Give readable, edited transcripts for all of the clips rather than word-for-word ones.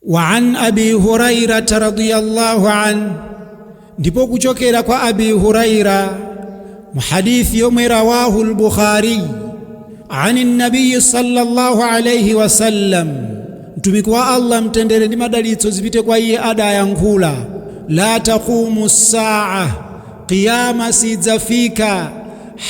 Wa an Abi Hurairata radiyallahu an, ndipo kuchokera kwa Abi Huraira mu hadithi yomwe rawahu al-Bukhari an nabiyi sallallahu alayhi wasallam, mtumiki wa Allah mtendere ndi madalitso zipite kwa iye adayankhula: la taqumu saa, qiyama sidzafika,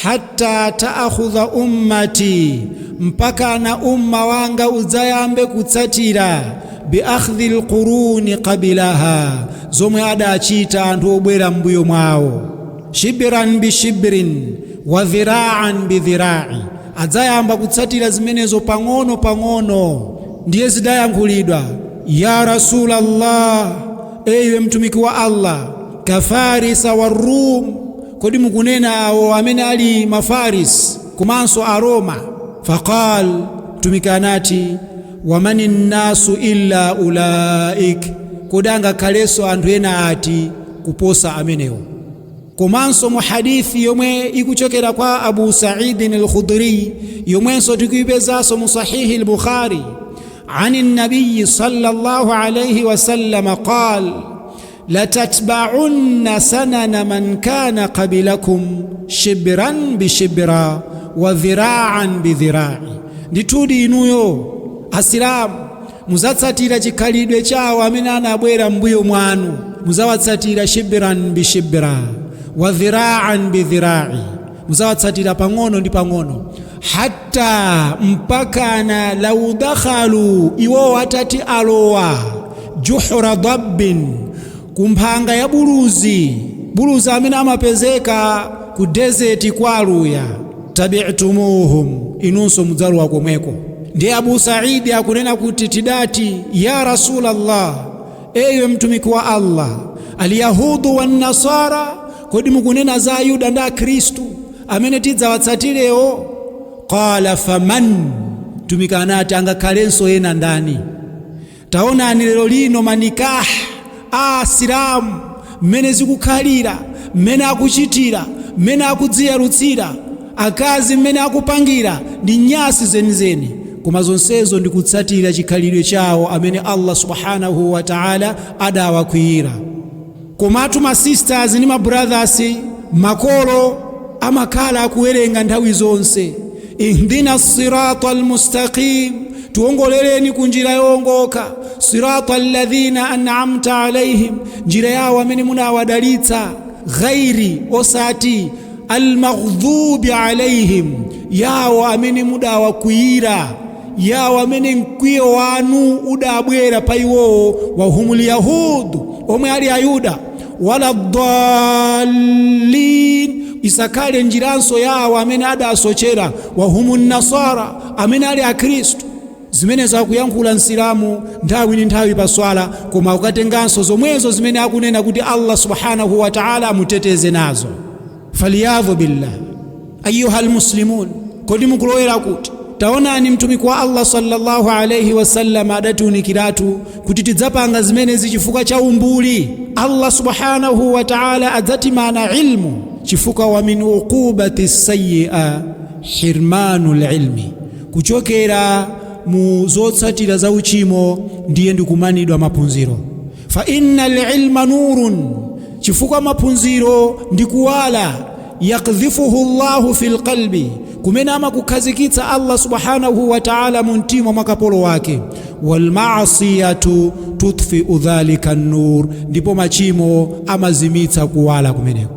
hatta taakhudha ummati, mpaka na umma wanga udzayambe kutsatira, biakhdhi lquruni qabilaha, zomwe adachita anthu obwera m'mbuyo mwawo, shibran bishibrin wa dhiraan bidhirai, adzayamba kutsatira zimenezo pang'ono pang'ono. Ndiye zidayankhulidwa: ya Rasulallah, eyiwe mtumiki wa Allah, kafarisa wa Rum, kodi mukunena awo amene ali Mafaris komanso Aroma? Faqal, mtumiki anati: wamani nnasu illa ulaik, kodi angakhalenso anthu ena ati kuposa amenewo? Komanso mu hadithi yomwe ikuchokera kwa Abu Saidin al-Khudri, yomwenso tikuipezanso mu Sahihi al-Bukhari, an nabiyi sallallahu alayhi wasallam qal: latatba'unna sanana man kana qabilakum shibran bishibra wa dhira'an bidhira'i, ndithudi inuyo Asilamu muzatsatira chikhalidwe chawo amene anabwera m'mbuyo mwanu, muzawatsatira shibran bishibra wa dhira'an bidhira'i, muzawatsatira pang'ono ndi pang'ono, hatta, mpakana, lau dakhalu, iwowo atati alowa, juhra dabbin, kumphanga ya buluzi, buluzi amene amapezeka ku desert kwa Aluya, tabi'tumuhum, inunso mudzalowa komweko. Ndiye Abu Saidi akunena kuti tidati: ya Rasulallah, ewe mtumiki wa Allah, alyahudu wannasara, kodi mukunena za Ayuda ndi Akhristu amene tidzawatsatirewo? Qala faman, mtumiki anati angakhalenso ena ndani? Taonani lero lino manikaha a Asilamu mmene zikukhalira, mmene akuchitira, mmene akudziyalutsira akazi, mmene akupangira, ndi nyasi zenizeni. Koma zonsezo ndi kutsatira chikhalidwe chawo amene Allah subhanahu wa ta'ala adawakwiyira. Komatu ma sisters ndi ma brothers, makolo amakhala akuwerenga nthawi zonse: ihdina sirata almustaqim, tiwongolereni ku njira yowongoka, sirata alladhina an'amta alaihim, njira yawo amene munawadalitsa, ghairi, osati, almaghdubi alaihim, yawo amene mudawakwiyira, yawo amene mkwiyo wanu udabwera pa iwowo, wahumul yahud, omwe ali Ayuda, wala dallin, isakhale njiranso yawo amene adasochera, wahumu nasara, amene ali Akhristu. Zimenezo akuyankhula Msilamu nthawi ndi nthawi paswala, koma akukatenganso zomwezo zimene akunena kuti Allah subhanahu wa ta'ala amuteteze nazo. Faliyadhu billah. Ayuha almuslimun, kodi mukulowera kuti? Taonani, mtumiki wa Allah sallallahu alayhi wasallam adatiunikiratu kuti tidzapanga zimenezi chifukwa cha umbuli. Allah subhanahu wa ta'ala adzatimana ilmu, chifukwa wa min uqubati sayyi'a hirmanu lilmi, kuchokera mu zotsatira za uchimo ndiye ndikumanidwa maphunziro. Fa inna lilma nurun, chifukwa maphunziro ndi kuwala, yakdhifuhu llahu fi lqalbi, kumene amakukhazikitsa Allah subhanahu wa ta'ala mu mtima mwa kapolo wake. Walmaasiyatu tutfiu dhalika nur, ndipo machimo amazimitsa kuwala kumeneko.